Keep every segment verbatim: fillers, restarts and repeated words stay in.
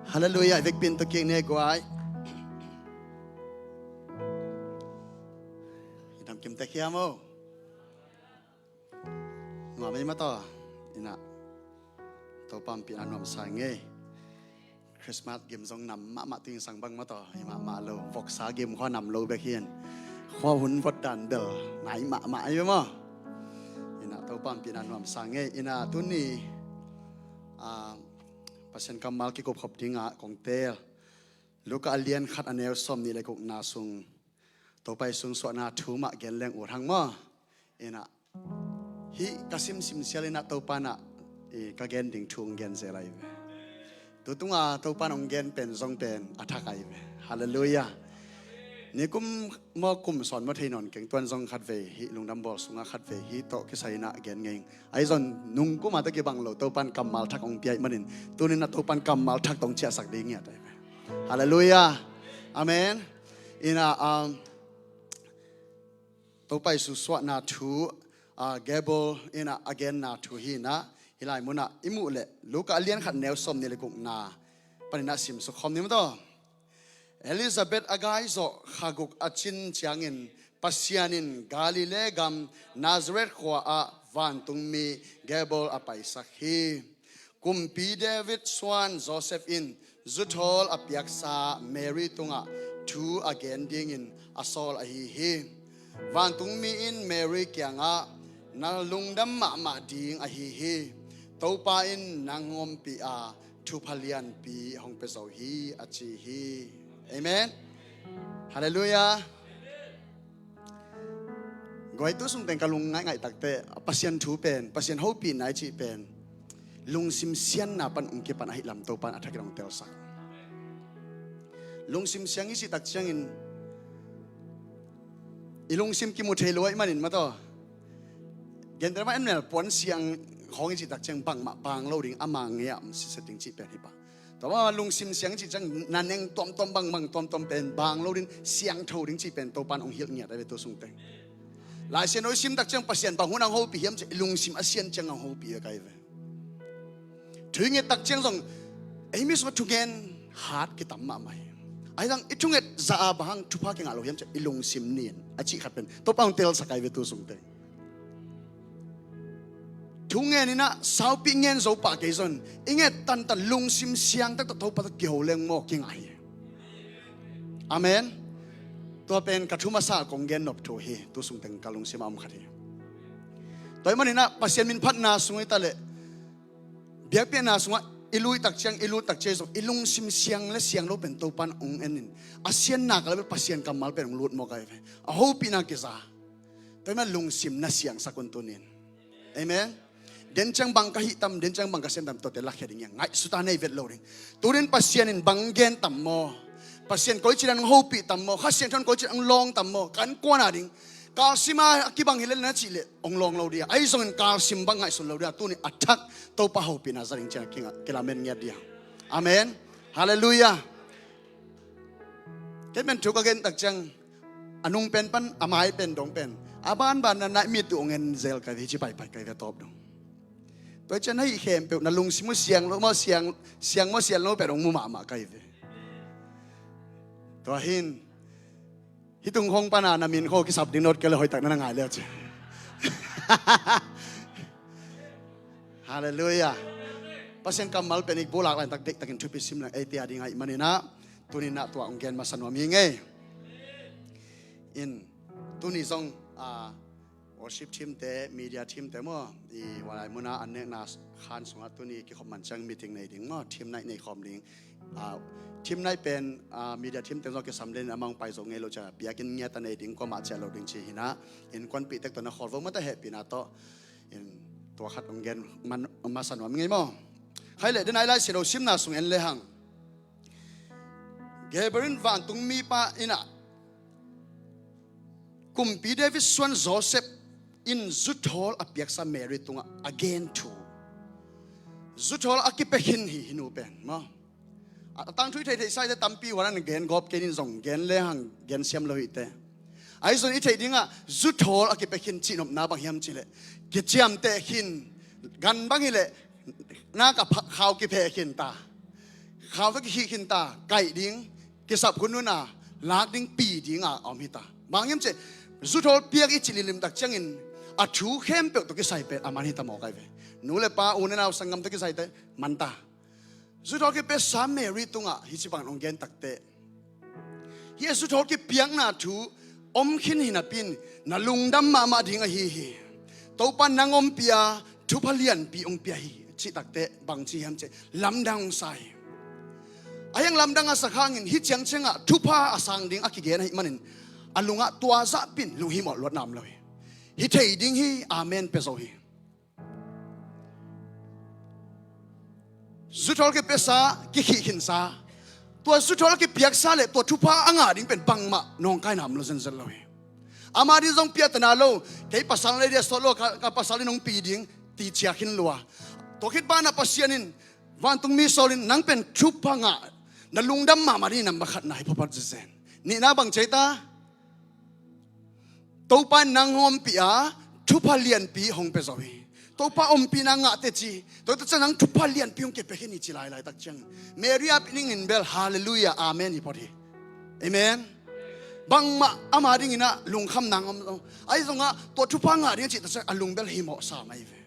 Halleluiah, i vekpi in tu kik ni guai. I dam kim tek hiam o. Nuam ei maw taw. Ina, Topa hong pina nuam sa ngei. Christmas gim zong nam mahmah, tu in sang bang maw taw, hi mahmah lo. Voksa gim khua nam lo bek hi in, khua hun vot dan bel nai mahmah ei maw. Ina, Topa hong pina nuam sa ngei. Ina, tuni, ah, Pasian kammal kikup khop dingah kong teel. Luka a lian khat a neu sawm nih le gukna sung Topa i sungsuahna thu mah gen leng ut hang maw. Ina, hih ka simsim sial ina Topa na, eh, ka gen ding thu hong gen zel ahi ve. Tutunga Topa na hong gen pen zong pen a thak ahi ve. Halleluiah. Nikum maw kum sawn maw thei nawn keng, tuan zong khat vei hih lungdam bawl sungah khat vei hih tawh kisai ina gen ngei ing. Ahi zong nungkuma tawh kibang lo Topan kammal thak hong pia ih manin, tunin a Topan kammal thak tawh hong ciahsak ding ngiat ahi ve. Halleluiah. Amen. Ina, um, Topa i sungsuahna thu, ah, Gabriel ina a genna thu hi ina, hih lai munah i muh leh Luka a lian khat neu sawm nih le gukna panin a simsuk khawm ni maw taw. Elizabeth a gai zawh kha guk a cin ciangin Pasian in Galilee gam Nazareth khua ah vantungmi Gabriel a paisak hi. Kumpi David suan Joseph in zuthawl a piaksa Mary tungah thu a gen dingin a sawl ahi hi. Vantungmi in Mary kiangah, "Na lungdam mahmah ding ahi hi. Topa in nang hong ompih a, thupha lianpi hong pia zo hi," a ci hi. Amen. Halleluiah. Guai, tu sung teng ka lung ngaingai takte, Pasian thu pen, Pasian hopihna i cih pen lungsim sianna pan hong kipan ahi lam Topan a thakin hong telsak. Lungsim siang i cih tak ciangin i lungsim kimu thei lo ahih manin maw taw. Gentehna mah en mel puan siang khawng i cih tak ciang bangmah bang lo ding, ama ngei ah om siset ding cih pen hi pah. Tua mah lungsim siang i cih ciang na neng tuamtuam bangbang tuamtuam pen bang lo ding, siangtho ding cih pen Topan hong hilh ngiat ahi ve tu sung teng. Lai Siangtho i sim tak ciang Pasian bang hun hong hopih hiam cih i lungsim a sian ciang hong hopih ve kai ve. Thu i nget tak ciang zong ei mi sungah thungen hat kitam mahmah hi. Ahi zong i thunget zah a bang hang thupha kingah lo hiam cih i lungsim nin a cih khat pen Topa hong telsak ahi ve tu sung teng. Thungen ina saupih ngen zo pah kei zong i nget tantan lungsim siang taktak Topa tawh kiho leng maw kingah hi. Amen. Tua pen ka thu masa kong gen nop thu hi, tu sung teng ka lungsim a om khat hi. Tua ahih manin ah Pasian min phatna sung hi ta leh biakpiakna sungah i lui tak ciang, i lut tak ciang zong i lungsim siang le siang lo pen Topan hong en in, a sianna ka le Pasian kammal pen hong lut mawk ahi ve. A hopihna kiza. Tua ahih manin lungsim na siangsak un tunin. Amen. Den ciang bang ka hih tam, den ciang bang ka sem tam, tuate lakhia ding hi a, ngaihsut a nei vet lo ding. Tunin Pasian in bang gen tam maw? Pasian koici dan hong hopih tam maw? Kha Siangtho in koici dan hong lawng tam maw? Kan kuan a ding. Kalsim a kibang hi lel na cih leh hong lawng lo dia. Ahi zongin kalsim bang ngaihsun lo dia. Tuni a thak Topa hopihna za ding ciang kinga, kilamen ngiat dia. Amen. Halleluiah. Kei pen thu ka gen tak ciang a nung pen pan a mai pen dong pen a banban na naih mit uh hong en zel kai ve, hi ci paipai kai ve a tawp dong. Tua hi ciang na hih khempeuh na lungsim uh siang lo maw, siang, siang maw siang lo pen hong mu mahmah kai ve. Tua hin hih tung khong pana na min kho kisap ding nawt kei le hoihtak na na ngai leu ci. Halleluiah. Pasian kammal pen i bulak lain tak deihtakin thupi sim lang ei tia ding ahih manin ah tunin ah tua hong gen masa nuam hi ngei. In tuni zong, ah, worship team te, media team te maw, i walai muna an nekna khan sungah tuni kikhop man ciang meeting nei ding maw, team night nei khawm ding. Ah, team night pen, ah, media team te zong kisam den amah hong pai zo ngei lo ciang biakinn ngiat a nei ding, kuamah ciah lo ding ci hi na. Innkuanpih tek tawh na khawl vo mata hehpihna tawh. In tua khat hong gen man, masa nuam ngei maw? Khai leh den ai lai si lo simna sung en le hang. Gabriel in vantungmi pa in ah Kumpi David suan Joseph in zuthawl a piaksa Mary tungah a gen thu. Zuthawl a kipia khin hi, hih nu pen maw? A tangthu i theihtheih sa hi te tampi huan an gen gawp kei nin zong gen le hang gen siam lo hi te. Ahi zong i theih dingah zuthawl a kipia khin cihnopna bang hiam cih leh kiciamteh khin, gan bang hi leh nak a khau kipheh khin ta. Khau tawh kikhih khin ta, kaih ding, kisap hun hun a, lak ding pi ding a om hi ta. Bang hiam cih, zuthawl piak i cih limlim tak ciangin, a thu khempeuh tawh kisai pen a man hi ta mawk ai ve. Nu le pa, u le nau, sanggam tawh kisai te man ta. Zuthawl kipiaksa Mary tungah hih ci bang hong gen takteh, hih a zuthawl kipiakna thu om khin hi napi-in na lungdam mahmah ding ahi hi. Topa nang ompih a thupha lianpi hong pia hi cih takteh bang ci hiam cih lamdang hong sa hi. A hiang lamdang a sak hangin hih ciangciangah thupha a sang ding a kigen ahih manin a lungah tua zahpi-in lunghimawh luatna om lo hi. Hi thei ding hi, amen pia zo hi. Zuthawl kipiaksa, kikhih khinsa. Tua zuthawl kipiaksa le tua thupha a ngah ding pen bangmah nawngkaina om lo zenzen lo hi. Ama ding zong piatana lo, kei pasal nei dia sawt lo, ka, ka pasal in hong pi ding, ti ciah khin lua. Tua khit banah Pasian in, vantungmi sawlin, nang pen thupha ngah, na lungdam mahmah ding number khatna hi phaphat zenzen. Nihna bang ci ta? Topa in nang hong ompih a, thupha lianpi hong pia zo hi. Topa ompihna ngah teh ci. Tua tak ciang nang thupha lianpi hong kipia khin hi ci lailai tak ciang, Mary a pi dingin bel, halleluiah, amen hi phot hi. Amen. Bangmah ama dingin ah lungkham nang om lo. Ahi zongah tua thupha ngah ding a cih tak ciang a lung bel himawh sa mai ve.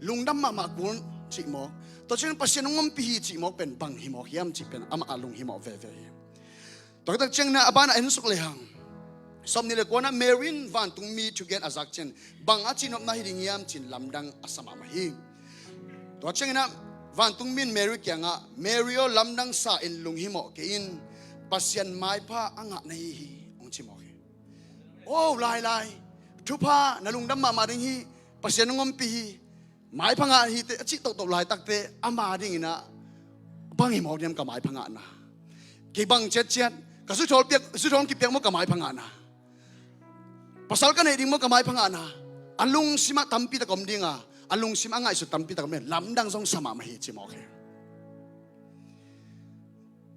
Lungdam mahmah kul cih mawk. Tua ciang Pasian hong ompih hi cih mawk pen bang himawk hiam cih pen amah a lung himawh veve hi. Tua tak ciangin ah a banah en suk lehang, sawmnih le kuana Mary in vantungmi thugen a zak ciang bang a cihnopna hi ding hiam ci-in lamdang a sa mahmah hi. Tua ciangin ah vantungmi in Mary kiangah, Mary aw, lamdang sa in, lunghimawh kei in, Pasian maipha a ngah na hi hi, hong ci mawk hi. O lailai, thupha, na lungdam mahmah ding hi, Pasian hong ompih hi, maipha ngah hi teh a cih tohtoh laitak teh ama dingin ah bang hi mawk diam ka maipha ngahna? Kei bang ciatciat, ka zuthawl piak, zuthawl kipiak maw ka maipha ngahna? Pasal ka neih ding maw ka maipha ngahna? A lungsimah tampi tak om ding a, a lungsim a ngaihsut tampi tak om ding a, lamdang zong sa mahmah hi ci mawk hi.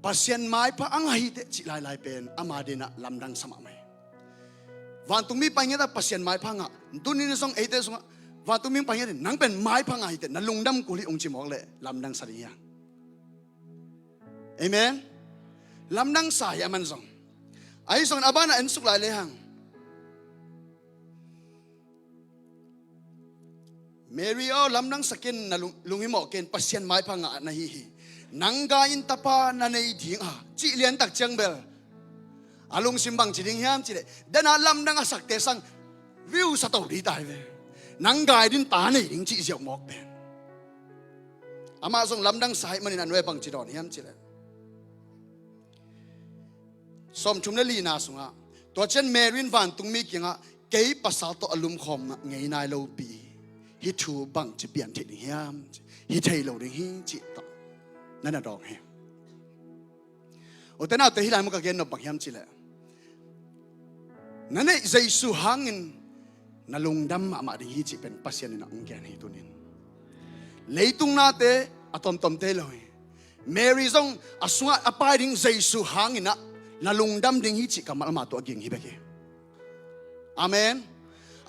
Pasian maipha a ngah hi teh cih lailai pen ama dingin ah lamdang sa mahmah hi. Vantungmi pai ngiat a Pasian maipha ngah, tuni in zong eite sungah vantungmi pai ngiat in, nang pen maipha ngah hi teh, na lungdam kul hi, hong ci mawk leh lamdang sa ding hiam? Amen. Lamdang sa hi aman zong. Ahi zongin a banah en suk lai lehang, Mary aw, lamdang sa kei in, na lung, lunghimawh kei in, Pasian maipha ngah na hi hi. Nang gai-in tapa na nei ding a, cih lian tak ciang bel a lungsim bang ci ding hiam cih leh, dena lamdang a sakte sang view sa to ding ta hi ve. Nang gai ding ta nei ding cih ziau mawk pen. Amah zong lamdang sa ahih manin a nuai bang ci dawn hiam cih leh, sawmthum le lina sungah, tua ciang Mary in vantungmi kiangah, kei pasal tawh a lumkhawm ngei nai lopi, hih thu bang ci pian theih ding hiam? Hi thei lo ding hi cih tawh na na dawng hi. Ute naute, hih lai mun ka gen nop bang hiam cih leh, na neih Jesu hangin na lungdam mahmah ding hi cih pen Pasian in a hong gen hi tuni in. Leitung nate a tomtomte lo hi. Mary zong a sungah a pai ding Jesu hangin ah na lungdam ding hi cih kammal ama tawh a ging hi bek hi. Amen.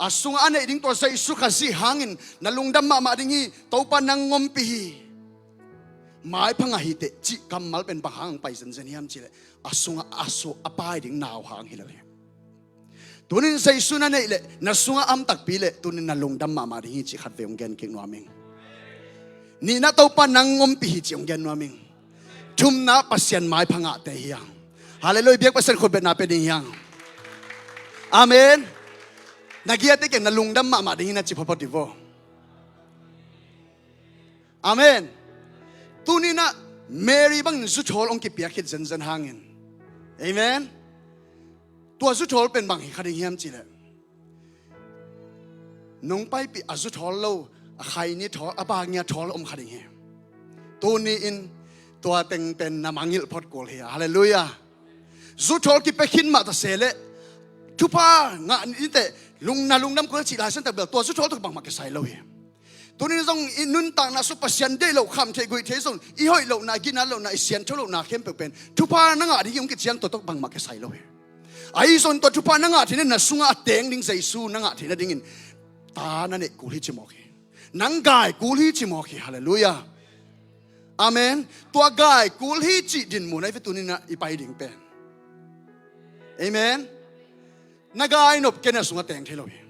A sungah a neih ding tua Jesu Khazih hangin na lungdam mahmah ding hi, Topa nang hong ompih hi, maipha ngah hi teh cih kammal pen bang hang pai zenzen hiam cih leh, a sungah a su a pai ding nau hang hi lo hi. Tuni in Jesu na neih leh, na sungah a om takpi leh, tuni in na lungdam mahmah ding hi cih khatvei hong gen kik nuam ing. Nihna, Topa nang hong ompih hi cih hong gen nuam ing. Thumna, Pasian maipha ngahte hi hang. Halleluiah, biak Pasian khutbetna pia ding hi hang. Amen. Na giate kiang na lungdam mahmah ding hi na ci photphot hi vo. Amen. Tuni in ah Mary bangin zuthawl hong kipiak khit zenzen hangin, amen, tua zuthawl pen bang hi kha ding hiam cih leh, nung paipih a zuthawl lo, a khaini thawl, a bangia thawl om kha ding hi. Tuni in tua teng pen na mangngilh phot kul hi. Halleluiah. Zuthawl kipia khin mah ta se leh, thupha ngah ni teh, lung, na lungdam kul cih lai siangtho bel, tua zuthawl tawh bangmah kisai lo hi. Tuni in zong i nuntakna sung Pasian deih loh, kham theih guih theih zong, i hoih lohna, i ginat lohna, i siangtho lohna khempeuh pen thupha na ngah ding hi hong kiciang, tua tawh bangmah kisai lo hi. Ahi zong tua thupha na ngah theihna, na sungah a teng ding Jesu na ngah theihna dingin ta na neih kul hi ci mawk hi. Nang gai kul hi ci mawk hi. Halleluiah. Amen. Tua gai kul hi cih dinmun ahi ve tuni-in ah i pai ding pen. Amen. Na gai nop kei na sungah teng thei lo hi.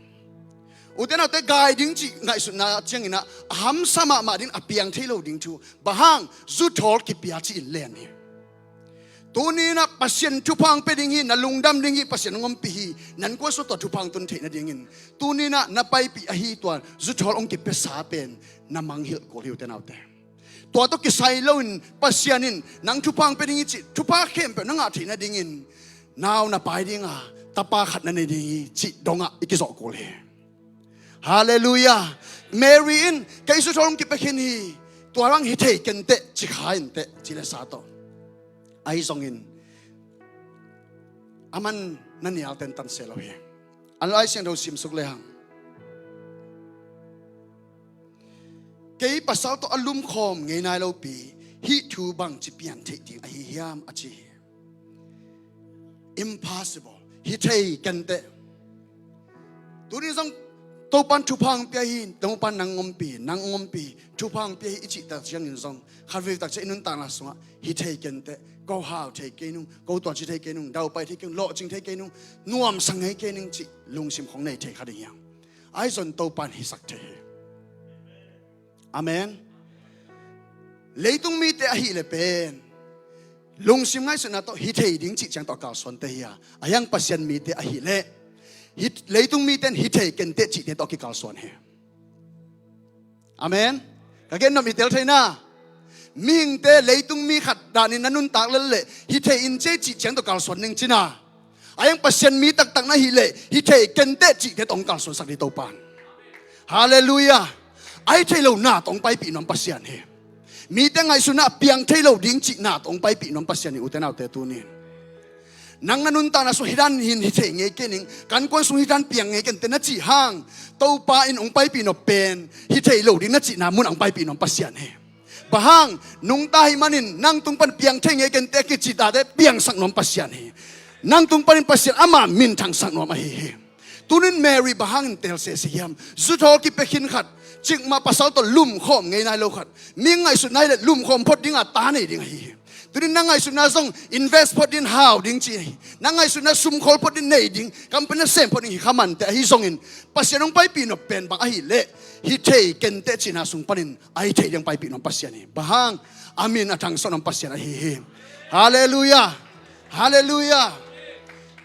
Ute naute, gai ding cih ngaihsutna ciangin ah a hamsa mahmah ding, a piang thei lo ding thu. Bang hang? Zuthawl kipia cih in len hi. Tuni-in ah Pasian thupha hong pia ding hi, na lungdam ding hi, Pasian hong ompih hi, nan kuasu tua thupha hong tun theih nadingin. Tuni-in ah na paipih ahi tua zuthawl hong kipiasa pen na mangngilh kul hi, ute naute. Tua tawh kisai loin Pasian in nang thupha hong pia ding hi cih, thupha khempeuh na ngah theih nadingin nau na pai ding a, tapa khat na nei ding hi cih dongah i kizawh kul hi. Halleluiah. Mary in, kei zuthawl hong kipia khin hi, tua bang hi thei kenteh, ci kha inteh, ci le sa tawh. Ahi zongin aman na nial tentan se lo hi. An Lai Siangtho simsuk lehang, kei pasal tawh a lumkhawm ngei nai lopi hih thu bangci pian theih ding ahi hiam, a ci hi. Impossible. Hi thei kenteh. Tuni zong Topan thupha hong pia hi, Topan nang ompih, nang ompih, thupha hong pia hi i cih tak ciangin zong khatvei tak ciang i nuntakna sungah hi thei kenteh, ko hau thei kei nung, ko tuaci thei kei nung, daupai thei kei nung, lawhcing thei kei nung, nuamsa ngei kei ning cih lungsim khong nei thei kha ding hiam? Ahi zong Topan hisak thei hi. Amen. Leitung mite ahih leh pen lungsim ngaihsutna tawh hi thei ding cih ciang tawh a kalsuante hi a, ahi hang Pasian mite ahih leh hi, leitung mite in hi thei kenteh cihte tawh kikalsuan hi. Amen. Ka gen nop i tel thei na. Mihingte leitung mi khat danin na nuntak lel leh hi thei in ci cih ciang tawh kalsuan ning ci na. Ahi hang Pasian mi taktak na hih leh hi thei kenteh cihte tawh hong kalsuansak ding Topan. Halleluiah. Ahi thei lo na tawh hong paipih nuam Pasian hi. Mite ngaihsutna a piang thei lo ding cih na tawh hong paipih nuam Pasian hi, ute naute, tuni-in. Nang na nuntakna sung hih dan hin hi thei ngei kei ning, kan kuan sung hih dan piang ngei kei inteh na cih hang, Topa in hong paipih nop pen hi thei lo ding na cihna munah hong paipih nuam Pasian hi. Bang hang? Nungta ahih manin nang tung pan piang thei ngei kei inteh a kici tate piangsak nuam Pasian hi. Nang tung panin Pasian ama minthangsak nuam ahi hi. Tunin Mary bang hangin teel sese hiam? Zuthawl kipia khin khat, cikmah pasal tawh lumkhawm ngei nai lo khat, mi ngaihsut nai leh lumkhawm phot ding a ta nei ding ahi hi. Tunin na ngaihsutna zong invest phot ding, hau ding ci hi. Na ngaihsutna sumkhawl phot ding, nei ding, company sem phot ding hi kha mah inteh, ahi zongin Pasian hong paipih nop pen bang ahih leh hi thei kenteh cihna sung panin ahi thei ding paipih nuam Pasian hi. Bang hang? A min a thangsak nuam Pasian ahi hi. Halleluiah. Halleluiah.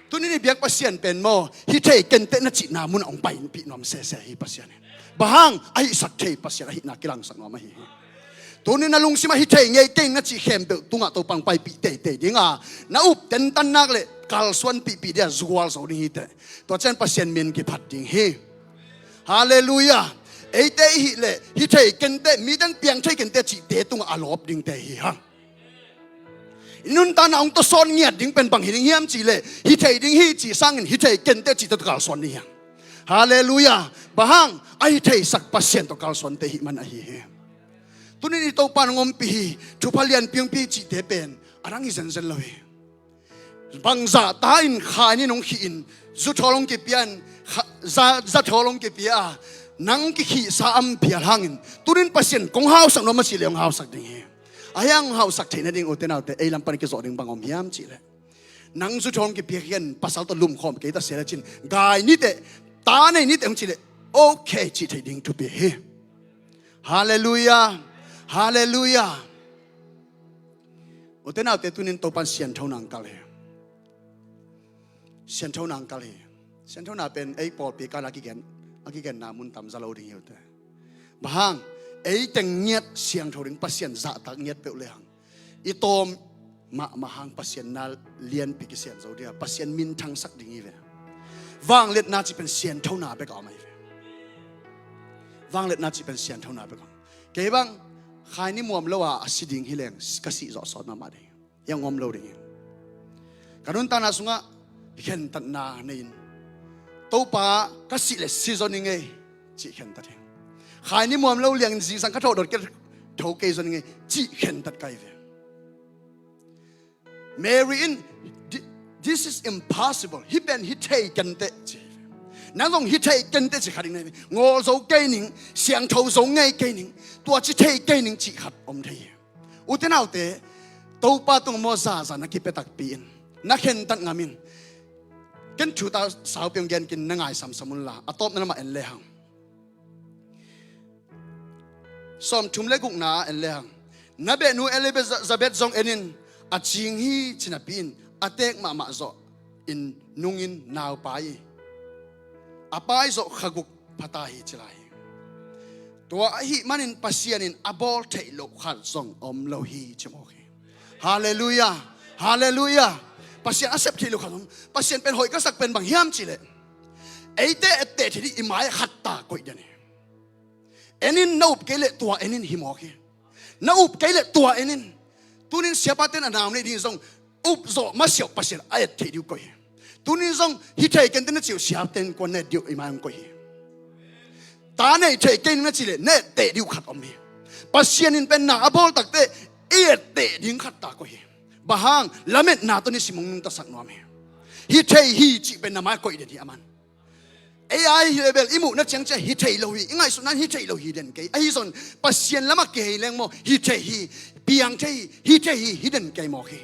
Tunin i biak Pasian pen maw, hi thei kenteh na cihna munah hong paipih nuam sese hi Pasian hi. Bang hang? A hihsak thei Pasian ahihna kilangsak nuam ahi hi. Tunin na lungsim ah hi thei ngei kei na cih khempeuh tungah Topa hong paipih teitei ding a, na up tentan nak leh kalsuanpihpih ding a zual zo ding hi teh. Tua ciang Pasian min kiphat ding hi. Halleluiah. Eite i hih leh hi thei kenteh, mi dang piang thei kenteh cihte tungah a lawp dingte hi hang. I nuntakna hong tawsawn ngiat ding pen bang hi ding hiam cih leh hi thei ding hi cih sangin hi thei kenteh cihte tawh kalsuan ding hi hang. Halleluiah. Bang hang? A hi theisak Pasian tawh kalsuante ahih man ahi hi. Tunin i Topa in hong ompih hi, thupha lianpi hong pia hi cihte pen a dang hi zenzen lo hi. Bang zahta in khaini in hong khih in, zuthawl hong kipia in, kha-, za-, zathawl hong kipia a, nang kikhihsa a hong phial hangin, tunin Pasian kong hausak nuam a cih leh hong hausak ding hi. Ahi hang hong hausak theih nading, ute naute, ei lam pan kizawh ding bang om hiam cih leh, nang zuthawl hong kipia khin, pasal tawh lumkhawm kei ta se lecin, gai ni teh, ta nei ni teh hong cih leh okay cih theih ding thupi hi. Halleluiah. Halleluiah. Ute naute, tunin Topan sianthona hong kal hi. Sianthona hong kal hi. Sianthona pen ei pawlpi kal a kigen, a kigenna mun tam za lo ding hi ute. Bang hang? Ei teng ngiat siangtho ding, Pasian zahtak ngiat peuh lehang, i tawm mahmah hang Pasian na lianpi kisian zo ding a, Pasian minthangsak ding hi ve. Vangliatna cih pen sianthona bek a om ahi ve. Vangliatna cih pen sianthona bek a om. Kei bang khaini muam lo a, a si ding hi leng ka sih zawh sawt mahmah ding hi. Hiang om lo ding hi. Ka nuntakna sungah khentatna nei in, Topa, ka sih leh si zaw ning ei cih khentat hi. Khaini muam lo liangin zingsang ka thawhdawt kei, tho kei zaw ning ei cih khentat ka hi ve. Mary in, "Thi-, this is impossible. Hih pen hi thei kenteh," ci hi ve. Nang zong hi thei kenteh ci kha ding na hi ve. Ngawl zo kei ning, siangtho zo ngei kei ning, tua ci thei kei ning cih khat om thei hi. Ute naute, Topa tung maw zaza na kipia takpi in, na khentat ngam in. Ken thu ta saupi hong gen kin, na ngaisamsam unla a tawpna lamah en lehang. Sawmthum le gukna en lehang. Na behnu Elizabeth zong en in, a cing hi ci napi in, a teek mahmah zawh in nungin nau pai hi. A pai zawh kha guk pha ta hi ci lai hi. Tua ahih manin Pasian in a bawl theih loh khat zong om lo hi ci mawk hi. Halleluiah. Halleluiah. Pasian a sep theih loh khat om. Pasian pen hoih ka sak pen bang hiam cihleh, eite etteh theih ding i mai khat ta koih den hi. En in, na up kei leh tua en in hi mawk hi. Na up kei leh tua en in. Tunin siapate'n a nau neih ding zong up zawh masiah uh Pasian a et theih ding uh koih hi. Tunin zong hi thei kei ning te na cih uh siapate'n kuan na et ding uh i mai hong koih hi. Ta nei thei kei ning na cih leh na etteh ding uh khat om hi. Pasian in pen na a bawl takteh i etteh ding khat ta koih hi. Bang hang, lametna tawh nisim hong nungtasak nuam hi. Hi thei hi cih pen na mai koih den hi a man. Ei a hi leh bel i muhna ciangciang hi thei lo hi, i ngaihsutna in hi thei lo hi den kei. Ahi zong Pasian lamah kihei leng maw, hi thei hi, piang thei hi, hi thei hi, hi den kei mawk hi.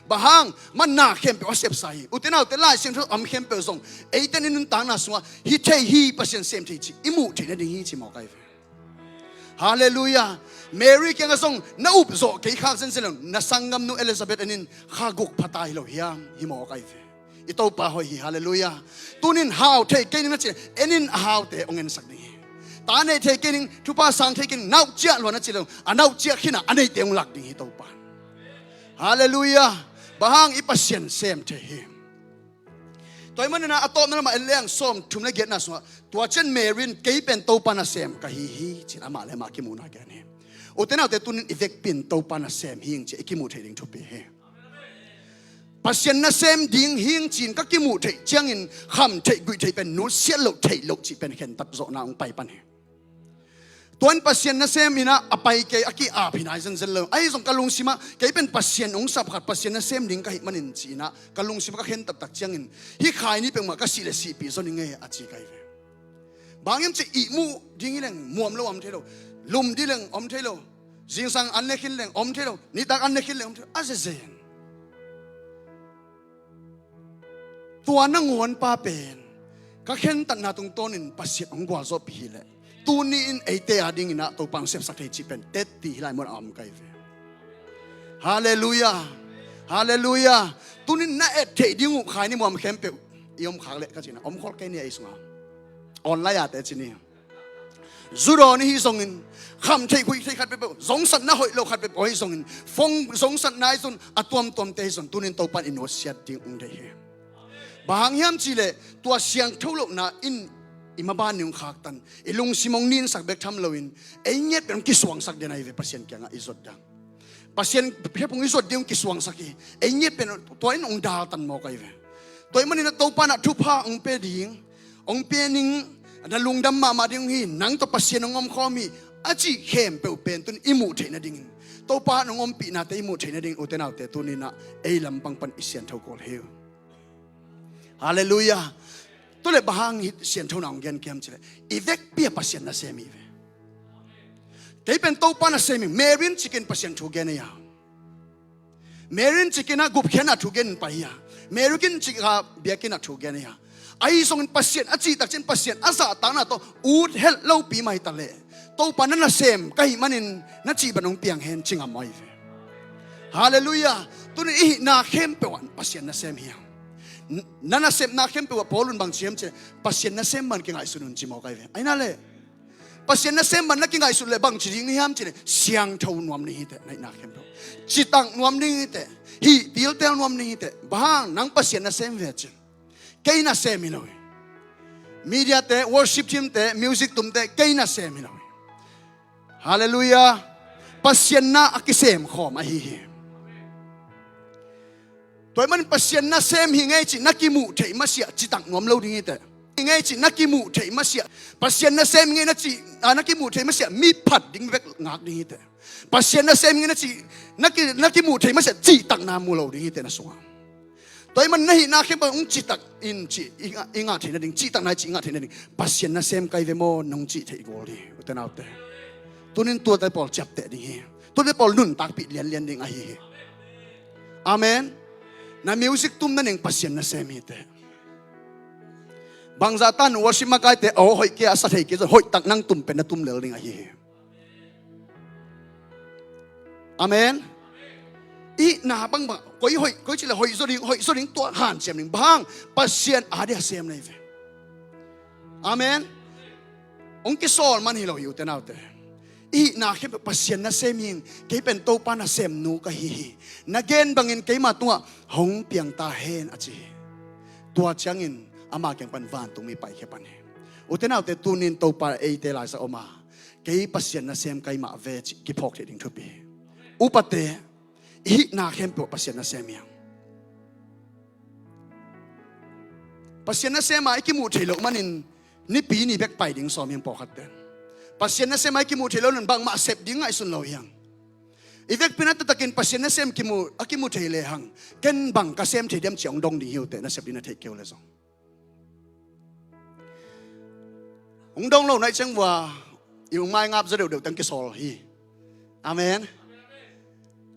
Bang hang, man na khempeuh a sepsa hi. Ute naute, Lai Siangtho a om khempeuh zong eite i nuntakna sungah hi thei hi, Pasian sem thei cih i muh theih nading hi ci mawk ahi ve. Halleluiah. Mary kiangah zong na up zawh kei khak zenzen lo, na sanggamnu Elizabeth en in, kha guk pha ta hi lo hiam, hi mawk ahi ve. I Topa hoih hi. Halleluiah. Tunin hau thei kei ning na cih leh en in, a haute hong ensak ding hi. Ta nei thei kei ning, thupha sang thei kei ning, nauh ciah lua na cih leh a nauh ciah khin a, a neite hong lak ding hi Topa. Halleluiah. Bang hang, i Pasian sem thei hi. Tua ahih manin a tawpna lamah en lehang sawmthum le giatna sungah, tua ciang Mary in kei pen Topa nasem ka hi hi ci-in amah le amah kimuhna gen hi. Ute naute, tunin i vekpi in Topa nasem hi ing ci-a i kimuh theih ding thupi hi. Pasian nasem ding hi ing ci-in ka kimuh theih ciangin kham theih guih theih pen nusiat loh theih loh cih pen khentat zawhna hong pai pan hi. Tuan Pasian nasem in ah a pai kei a ki-ap hi nai zenzen lo. Ahi zong ka lungsimah kei pen Pasian hong sap khat, Pasian nasem ding ka hih manin ci-in ah ka lungsimah ka khen taktak ciangin hih khai ni peuhmah ka sih le sihpih zaw ning ei a ci ka hi ve. Bang hiam cih leh ihmu ding hi leng muam lo om thei lo. Lum ding leng om thei lo. Zingsang an ne khin leng om thei lo. Nitak an ne khin leng om thei lo. A zezen. Tua nangawn pa pen ka khentatna tungtawnin Pasian hong gualzawhpih hi leh, tuni in eite a dingin ah Topa hong sepsak thei cih pen tetti hi lai mun a om ka hi ve. Halleluiah. Halleluiah. Tunin na et theih ding uh khai ni muam khempeuh i om khak leh ka cihna om khol kei ni ei sungah. Online a te ci ni. Zu dawn i hih zongin, kham theih guih theih khat peuhpeuh, zongsatna hoih lo khat peuhpeuh ahi zongin, phone zongsatna ahi zong, a tuamtuamte ahi zong, tunin Topa in i nusiat ding hong deih hi. Bang hang hiam cih leh tua siangtho lohna in i maban in hong khaktan, i lungsim hong ninsak bek tham loin, ei ngiat pen hong kisuangsak den ahi ve Pasian kiangah i zot dang. Pasian khephung i zuat ding hong kisuangsak hi. Ei ngiat pen tua in hong daltan mawk ahi ve. Tua ahih manin ah Topa in ah thupha hong pia ding, hong pia ning, na lungdam mahmah ding hi, nang tawh Pasian hong omkhawm hi, a cih khempeuh pen tun i muh theih nadingin, Topa in hong ompihnate i muh theih nadingin, ute naute, tuni in ah ei lampang pan i siangtho kul hi. Halleluiah. Tua leh bang hang hih siangthona hong gen ka hiam cih leh, i vekpi ah Pasian nasem hi ve. Kei pen Topa nasem hi. Mary in cikin Pasian thu gen hi a, Mary in cikin ah gupkhiatna thu gen pai hi a, Mary in cik ah biakinn ah thu gen hi a. Ahi zongin Pasian a cih tak ciangin Pasian a zahtakna tawh ut helh lopi mah hi ta leh, Topa na nasem ka hih manin na cih bang hong piang hen ci ngam ahi ve. Halleluiah. Tuni i hihna khempeuh ah Pasian nasem hi a. Na nasepna khempeuh ah Paul in bang ci hiam cih leh, Pasian nasem bang kingaihsun un ci mawk ahi ve. Ahi na leh, Pasian nasem bang na kingaihsun leh bang ci ding hiam cih leh, siangtho nuam ding hi teh, na hihna khempeuh. Citak nuam ding hi teh. Hih tiltel nuam ding hi teh. Bang hang, nang Pasian nasem ve cin. Kei nasem hi lo hi. Media te, worship team te, music tum te, kei nasem hi lo hi. Halleluiah. Pasian na a kisem khawm ahi hi. Tua ahih manin Pasian nasem hi ing ei cih na kimuh theih masiah citak nuam lo ding hi teh. Hi ing ei cih na kimuh theih masiah. Pasian nasem hi ing ei na cih, ah, na kimuh theih masiah mi phat ding bek ngak ding hi teh. Pasian nasem hi ing ei na cih, na ki, na kimuh theih masiah cihtakna mu lo ding hi teh na sungah. Tua ahih manin na hihna khempeuh hong citak in cih i ngah, i ngah theih nading, cihtakna i cih i ngah theih nading, Pasian nasem ka hi ve maw nong cih theih gol hi, ute naute. Tunin tuate pawl ciapteh ding hi. Tuate pawl nuntakpih lianlian ding ahi hi. Amen. Na music tum na ning Pasian nasem hi teh. Bangzah tan worship makaite aw hoih kei a sa thei kei zong hoih tak nang tum pen na tum lel ding ahi hi. Amen. Ihna bangbang koi hoih, koi cileh hoih zaw ding, hoih zaw ding, tua hanciam ding. Bang hang? Pasian a dia sem na hi ve. Amen. Hong kisawl man hi lo hi ute naute. Ihna khempeuh Pasian nasem hi ing. Kei pen Topa nasemnu ka hi hi. Na gen bangin keima tungah hong piang ta hen a ci hi. Tua ciangin ama kiang pan vantungmi paikhia pan hi. Ute naute, tunin Topa eite laisa om a, kei Pasian nasem ka hi mah ve cih kiphawk theih ding thupi hi. Upate, i hihna khempeuh Pasian nasem hi hang. Pasian nasem a i kimuh theih loh manin nipi ni bek pai ding sawm hi hang pawlkhat ten. Pasian nasem a i kimuh theih loh nan bangmah sep ding ngaihsun lo hi hang. I vekpi na taktakin Pasian nasem kimu, a kimu thei le hang, ken bang ka sem thei diam ci hong dong ding hi ute, nasep ding na theih kei uh le zong. Hong dong lo na hih ciang vua i hong maingap zaw deuhdeuh teng kisawl hi. Amen.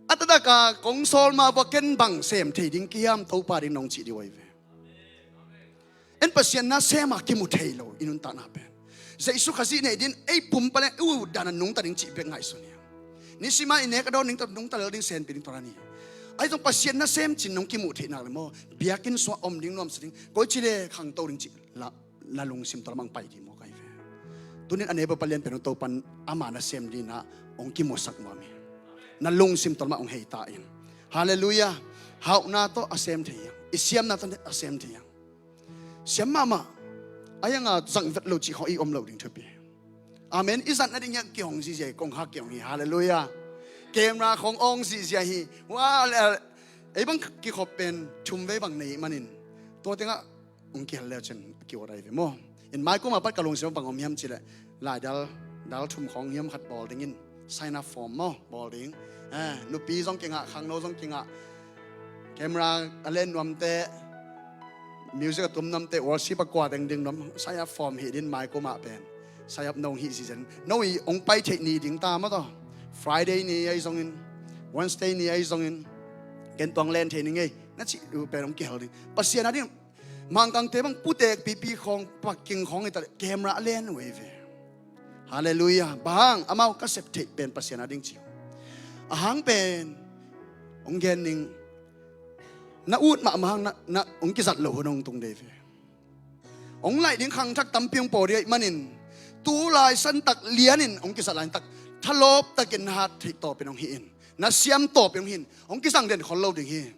A taktak a kong sawl ma vua ken bang sem thei ding ka hiam, Topa ding nong cih ding uh ahi ve. En Pasian nasem a kimu thei lo i nuntakna pen. Jesu Khazih nei din ei pumpa leng i ut dan a nungta ding cih bek ngaihsun hi hang. Nisima i nek a dawn ding tawh nungta lel ding, senpi ding tawh na ni. Ahi zong Pasian nasem cin nong kimuh theih nak le maw, biakinn sungah om ding, nuamsa ding, koi cileh khangto ding cih la, na lungsim tawh lamah hong pai ding maw ka hi ve. Tunin a neighbor palian pen hong Topan ama nasem ding a hong kimusak nuam hi. Na lungsim tawh lamah hong hei ta in. Halleluiah. Hauhna tawh a sem thei hi hang. I siamna tawh a sem thei hi hang. Siam mahmah a hiang a zang vet lo cih khawng i om lo ding thupi. Amen. I zat nading hiang kihong zizia hi, kong hak kihong hi. Halleluiah. Camera khawng awng zizia hi. Wa le, ei bang kikhop pen thum vei bang nei manin tua tengah hong kihel leu cin kiwat ahi ve maw. In mai kuma pat ka lungsim bang om hiam cileh, lai dal, dal thum khawng hiam khat bawl dingin sign up form maw bawl ding. Eh, nupi zong kingah, khangno zong kingah, camera a len nuamte, music a tum nuamte, worship a kua dengding nuam, sign up form hih din mai kuma pen. Sign up nong hih sizen. No i hong pai theih ni ding ta maw taw. Friday ni ahi zongin, Wednesday ni ahi zongin, ken tuang len thei ni ngei na cih uh pen hong kihel ding. Pasian a ding Mangkangte bang putek pipi khawng, parking khawng hi ta leh camera a len uh ei ve. Halleluiah. Bang hang? Amau ka sep theih pen Pasian a ding ci uh. A hang pen hong gen ning, na ut mahmah hang na, na hong kizat lo hun hong tung dei ve. Hong laih ding khangthak tampi hong paw ding ahih manin tu lai santak lianin hong kizat lai tak thalawp takin na hat theih tawpin hong hi in, na siam tawpin hong hi in, hong kizang den khol lo ding hi.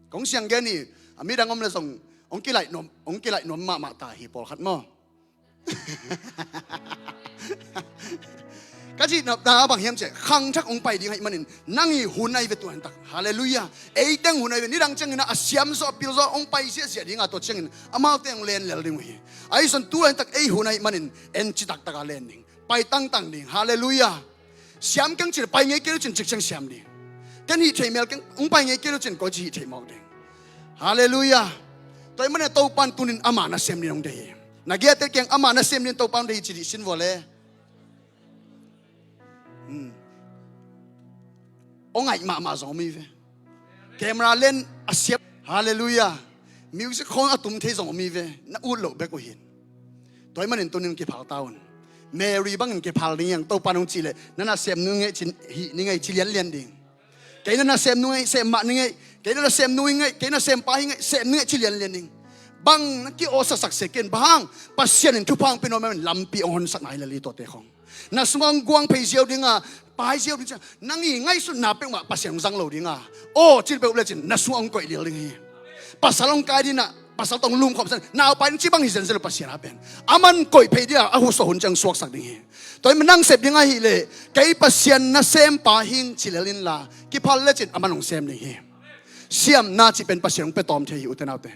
Kong siang gen hi, a midang om le zong hong kilaih nuam, hong kilaih nuam mahmah ta hi pawlkhat maw. Ka cihnopna bang hiam ciah, khangthak hong pai ding ahih manin nang i hun ahi ve tua hentak. Halleluiah. Ei teng hun ahi ve, nidang ciangin a siam zawh, a pil zawh, hong pai siahsiah ding a, tua ciangin amau teng hong len lel ding uh hi. Ahi zong tu lai hentak ei hun ahih manin en citaktak a len ding, pai tangtang ding. Halleluiah. Siam keng cin pai ngei kei lo cin cikciang siam ding. Ken hih thei mel keng, hong pai ngei kei lo cin koi ci hih thei mawk ding. Halleluiah. Tua ahih manin Topan tunin ama nasem ding hong deih hi. Na giate kiang ama nasem ding Topan hong deih hi ci dih sin vua le. Hmm. Hong ngaih mahmah zong om hi ve. Camera len a siam. Halleluiah. Music khawng a tum thei zong om hi ve. Na ut loh bek uh hin. Tua ahih manin tunin kiphal ta un. Mary bangin kiphal ding hiang, Topan hong cih leh na nasemnu ngei cin hih ni ngei ci lianlian ding. Kei na nasemnu ngei, sem mah ni ngei. Kei na nasemnu hi ngei, kei nasempa hi ngei, sem ni ngei ci lianlian ding. Bang na ki-awsaksak se ken, bang hang? Pasian in thupha hong pia nuam in lampi hong honsak nai lel hi tuate khawng. Na sungah hong guang phei ziau ding a, pai ziau ding ciang, nang i ngaihsutna peuhmah Pasian hong zang lo ding a, aw cin peuh lecin na sungah hong koih lil ding hi. Pasal hong kai ding a, pasal tawh hong lumkhawm san, naupai ding ci bang hi zenzen lo Pasian a pen. Aman koih phei ding a, a husuah hun ciang suaksak ding hi. Tua hi ma nang sep ding ahih leh, kei Pasian nasempa hing ci lel inla, kiphal lecin aman hong sem ding hi. Siamna cih pen Pasian hong pia tawm thei hi ute naute.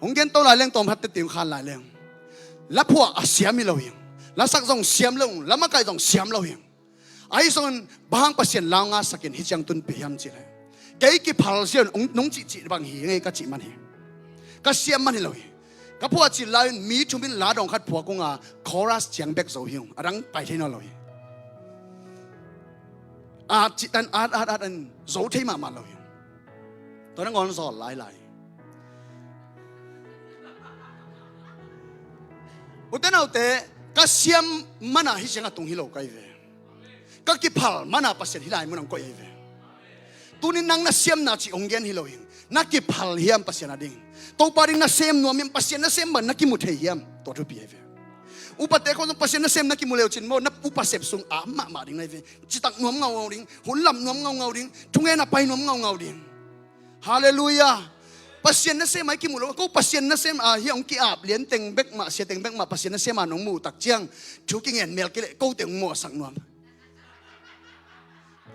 Hong gen to lai leng tawm hat tete hong khan lai leng. La phuah a siam hi lo hi. La sak zong siam lo hi. La makai zong siam lo hi. Ahi zongin bang hang Pasian lau ngasakin hih ciang tunpih hiam cih leh, kei kiphal ziau in hong, nong cihcih bang hi ngei ka cih man hi. Ka siam man hi lo hi. Ka phuah cil lai-in mi thum in la dawng khat phuak ung a, chorus ciang bek zo hi ung. A dang pai thei nawn lo hi. At cihtan at at at an zo thei mahmah lo hi. Tua nangawn zawl lailai. Ute naute, ka siam mana hih ciang a tung hi lo ka hi ve. Ka kiphal mana Pasian hih lai mun ang koih hi ve. Tunin nang na siamna cih hong gen hi lo hi. Na kiphal hiam Pasian a ding? Topa ding na sem nuam hiam? Pasian na sem bang na kimu thei hiam? Tua thupi hi ve. Upate khong zong Pasian na sem na kimu leu cin maw, na upa sep sung a mahmah ding na hi ve. Citak nuam ngaungau ding, hun lam nuam ngaungau ding, thungen a pai nuam ngaungau ding. Halleluiah. Pasian na sem a i kimu lo, ko Pasian na sem a hi hong ki-ap lian teng bek mah, sia teng bek mah, Pasian na sem a nong muh tak ciang thu kingen mel kei leh ko teng hong muahsak nuam.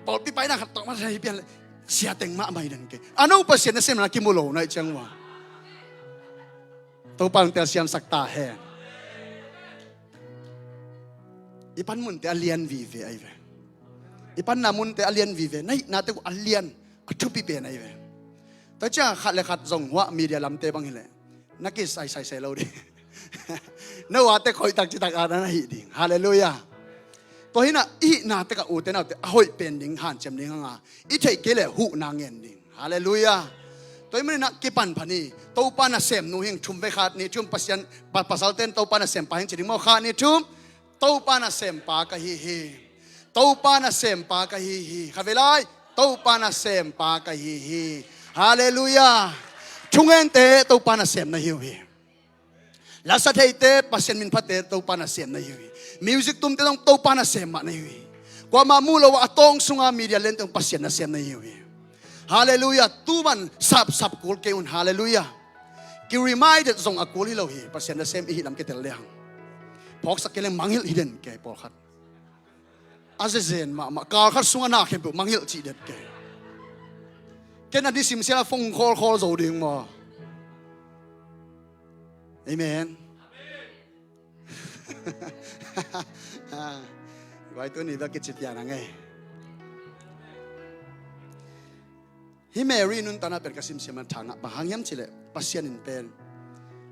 Pawlpi paina khat tawh mah hi pian leh sia teng mah mah hi den kei. A no Pasian na sem na kimu lo na hi ciang uh a, Topa nong telsiamsak ta hen. I pan munte a lian vive ahi ve. I panna munte a lian vive. Na hihnate uh a lian, a thupi pen ahi ve. Tua ciang khat le khat zong huah media lamte bang hileh na kisaisai se lo ding. Na uate khoihtak citak a na hih ding. Halleluiah. Tua hinah i hihnate ka ute naute a hoih pen ding hanciam ding hanga, i theih kei leh huhna ngen ding. Halleluiah. Tua hi maninah kipan pha ni. Topa na sem nu hing thum ve, khat nih thum, Pasian pa, pasalten Topa na sem pa hing ci ding maw, khat nih thum. Topa na sem pa ka hi hi. Topa na sem pa ka hi hi. Kha ve lai. Topa na sem pa ka hi hi. Halleluiah. Thungente Topa na sem na hi uh hi. Lasa theite Pasian min phate Topa na sem na hi uh hi. Music tumte zong Topa na sem mah na hi uh hi. Kuamah mu lo a tawng sunga media lente zong Pasian na sem na hi uh hi. Halleluiah. Tuman sapsap kul kei un. Halleluiah. Ki reminded zong a kul hi lo hi. Pasian na sem i hih lam kitel le hang phawksak kei leng mangilh hi den kei pawlkhat. A zezen mahmah, kal khat sungah na khempeuh mangilh cih det kei. Ken a nisim siala fong khawlkhawl zo ding maw? Amen. Guai tuni bek kici pian a ngei. Hih Mary nuntakna pen ka simsiam a tha ngah, bang hang hiam cihleh Pasian in pen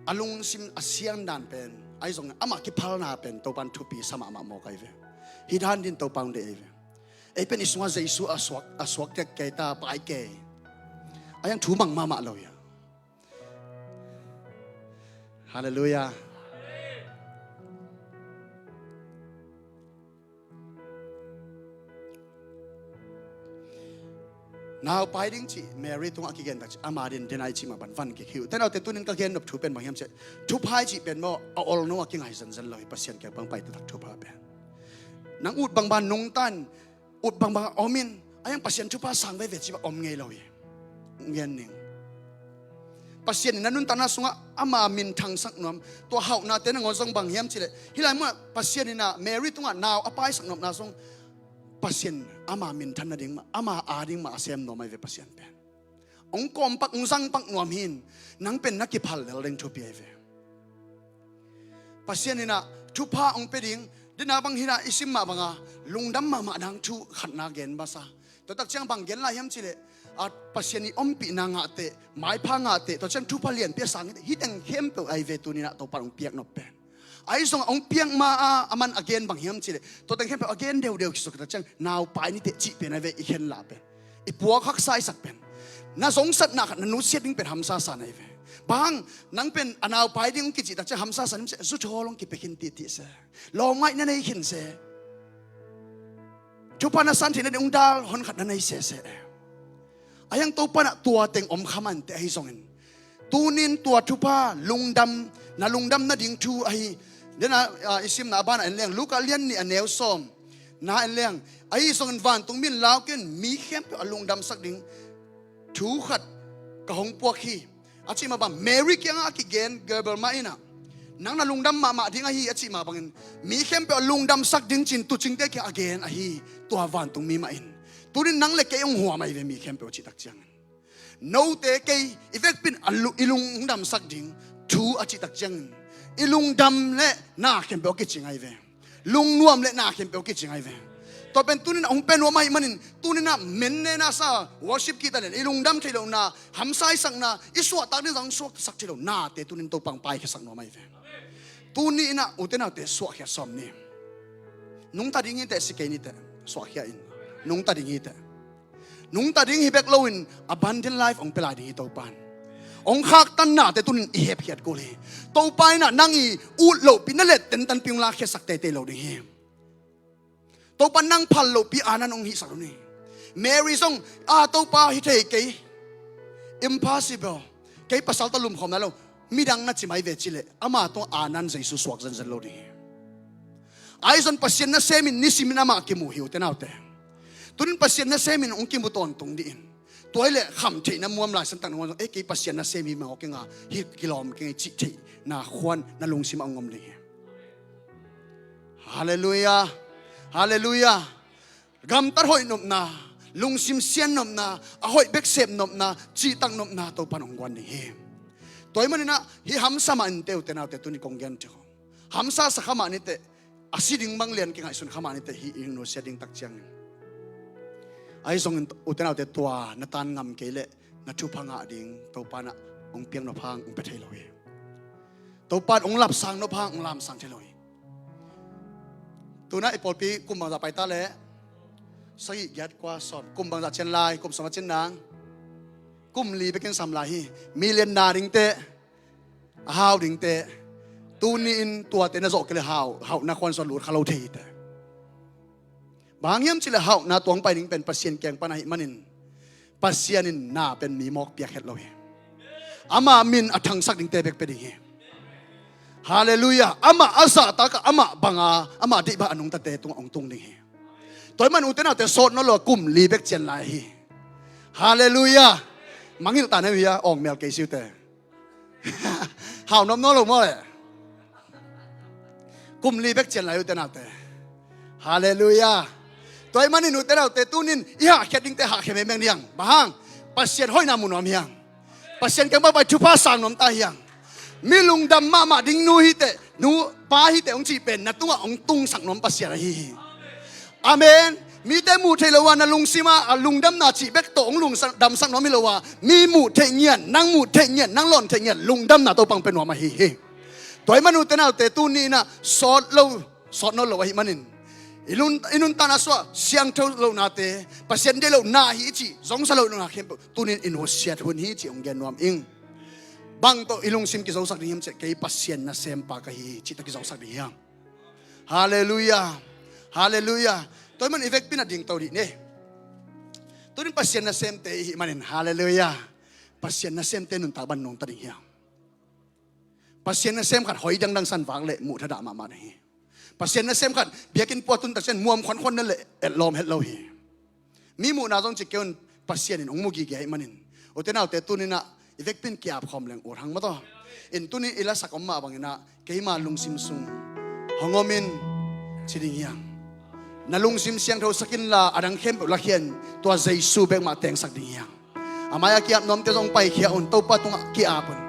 a lungsim a siangdan pen ahi zongin amah kiphalna pen Topan thupi sa mahmah mawk ahi ve. Hih dan din Topa hong deih ahi ve. Ei pen i sungah Jesu a suak, a suak tek kei ta, pai kei. A hiang thu mang mahmah lo hia. Halleluiah. Nau pai ding cih Mary tungah a kigen tak cih ama din denai cih mah ban van kik hi uh. Ute naute, tunin ka gen nop thu pen bang hiam cih, thupha i cih pen maw, a olno a kingai zenzen lo hi. Pasian kiang pang pai taktak thupha pen. Nang ut bangbang nungtan, ut bangbang a om in, a hiang Pasian thupha sang veve cih bang om ngei lo hi. Ngen ning. Pasian in na nuntakna sungah ama minthangsak nuam, tua hauhnate nangawn zong bang hiam cihleh, hih lai munah Pasian in ah Mary tungah nau a paisak nuamna zong Pasian ama minthan nading mah, ama ading mah a sem nuam ahi ve Pasian pen. Hong kawmpak, hong zangpak nuam hi in, nang pen na kiphal lel ding thupi ahi ve. Pasian in ah thupha hong pia ding, dena bang hinah i sim mah banga lungdam mahmah dang thu khatna gen masa. Tua tak ciang bang gen lai hiam cihleh, a, Pasian i ompihna ngahte, maipha ngahte, tua ciang thupha lianpi a sang hite, hih teng khempeuh ahi ve tuninah Topa hong piak nop pen. Ahi zongah hong piak ma a, a man a gen bang hiam cihleh, tua teng khempeuh a gen deudeu kisuk tak ciang nau pai nite cih pen ahi ve i khen la pen. I puak haksa i sak pen. Na zongsatna khat na nusiat ding pen hamsa sa na hi ve. Bang, nang pen a nau pai ding hong kicih tak ciang hamsa sa ning ciah, zuthawl hong kipia khin titi se. Lawmngaih na nei khin se. Thupha na san theihna ding hong dal hon khat na nei sese. A hiang Topa nah tua teng om kha mante ahi zongin, tunin tua thupha lungdam, na lungdam nading thu ahi. Dena, a, i simna a banah en leng, Luka lian nih a neu sawm na en leng, ahi zongin vantungmi in lau kei un, mi khempeuh a lungdamsak ding thu khat ka hong puak hi. A cih mah bang Mary kiangah a kigen Gabriel mah inah, nang na lungdam mahmah ding ahi a cih mah bangin, mi khempeuh a lungdamsak ding cin tuucingte kiangah a gen ahi. Tua vantungmi mah in, tunin nang le kei hong huam ahi ve mi khempeuh a cih tak ciangin. Note kei i vekpi in a lu-, i lungdamsak ding thu a cih tak ciangin, i lungdam le na khempeuh a kicing ahi ve. Lungnuam le na khempeuh a kicing ahi ve. Tua pen tuninah hong pia nuam ahih manin, tuninah mennena sa worship kihta len i lungdam theih lohna, hamsa i sakna, i suahtak ding zang suaksak theih lohnate tunin Topa hong paikhiasak nuam ahi ve. Tuni inah ute naute suahkhia sawm ni. Nungta ding hiteh, si kei niteh, suahkhia in. nungta ding hi teh. Nungta ding hi bek loin abundant life hong pia lai ding hi Topa in. Hong khaktan nate tunin i hepkhiat kul hi. Topa in ah nang i ut lohpi na let tentanpi hong lakkhiatsak teitei lo ding hi. Topa nang phal lohpi a nan hong hihsak lo ni. Mary zong, a Topa, hi thei kei. Impossible. Kei pasal tawh lumkhawm nai lo. Midang na ci mai ve cileh ama tungah a nan Jesu suak zenzen lo ding hi. Ahi zong Pasian nasem in nisimin amah kimu hi ute naute. Tunin Pasian nasem in hong kimu tawntung dih in. Tua hi leh kham theihna muam lai santak na muam zong, ei kei Pasian nasem hi mawk keng a, hi kilawm keng ei cih theihna khuan na lungsim ah hong om ding hi. Halleluiah. Halleluiah. Gamtat hoih nopna, lungsim sian nopna, a hoih bek sep nopna, cihtak nopna Topan hong guan ding hi. Tua ahih manin ah hih hamsa mah in teh ute naute tuni kong gen thei kho. Hamsa sa kha mah ni teh, a si ding bang lian kingaihsun kha mah ni teh hih i nusia ding tak ciangin. Ahi zongin ute naute tua na tan ngam kei leh na thupha ngah ding Topa in ah hong piak nop hang hong pia thei lo hi. Topa in hong lapsang nop hang hong lamsang thei lo hi. Tuna i pawlpi kum bangzah pai ta leh? Sagih, giat, kua, sawm. Kum bangzah cian lai, kum sawm a cian nang. Kum li bekin sam lai hi. Million na ding teh, a hau ding teh. Tuni in tuate na zawh kei leh hau, hauhna khuan sawt lut kha lo thei hi teh. Bang hang hiam cih leh hauhna tuang pai ding pen Pasian kiang pan ahih manin Pasian in na pen mi mawk piak het lo hi. Ama min a thangsak dingte bek pia ding hi. Halleluiah. Amah a zahtak a, amah banga, amah deih banga a nungtate tungah hong tung ding hi. Tua ahih manin ute naute sawt nawn lo a kum li bek cian lai hi. Halleluiah. Mangngilh ta na hi a, awngmel kei si ute. Hau nop nawn lo maw leh? Kum li bek cian lai ute naute. Halleluiah. Tua ahih manin ute naute tunin i hahkhiat dingte hahkhia mengmeng ding hi hang. Bang hang? Pasian hoihna mu nuam hi hang. Pasian kiang pan pai thupha sang nuam ta hi hang. Mi lungdam mahmah ding nu hi teh, nu pa hi teh hong cih pen na tungah hong tungsak nuam Pasian ahi hi. Amen. Mite muh theih loh a na lungsim ah a lungdamna cih bek tawh hong lungdamsak nuam hi lo a, mi muh theih ngiat, nang muh theih ngiat, nang lawn theih ngiat lungdamna Topan pia nuam ahi hi. Tua ahih manin ute naute tuni in ah sawt lo, sawt nawn lo ahih manin i lun, i nuntakna sungah siangtho lohnate, Pasian deih lohna hi i cih zongsa loh lohna khempeuh tunin i nusiat hun hi cih hong gen nuam ing. Bang tawh i lungsim kizosak ding hiam cih leh kei Pasian nasempa ka hi hi cih tawh kizosak ding hi hang. Halleluiah. Halleluiah. Tua ahih manin i vekpi in ah dingto dih ni. Tunin Pasian nasemte i hih manin, halleluiah, Pasian nasemte nuntak bang nungta ding hiam? Pasian nasem khat hoi dangdang san vak leh muh thadah mahmah ding hi. Pasian nasem khat biakinn pua tun tak ciang muam khuankhuan na leh etlawm het lo hi. Mi muhna zong ci kei un, Pasian in hong mu gige ahih manin. Ute naute tuni in ah i vekpi in ki-ap khawm leng ut hang maw taw. In tuni in i lasak om mah bangin ah keima lungsim sung hong om in ci ding hi hang. Na lungsim siangthosak inla a dang khempeuh lakhia in tua Jesu bek mah tengsak ding hi hang. A mai-ah ki-ap nuamte zong paikhia un, Topa tungah ki-ap un.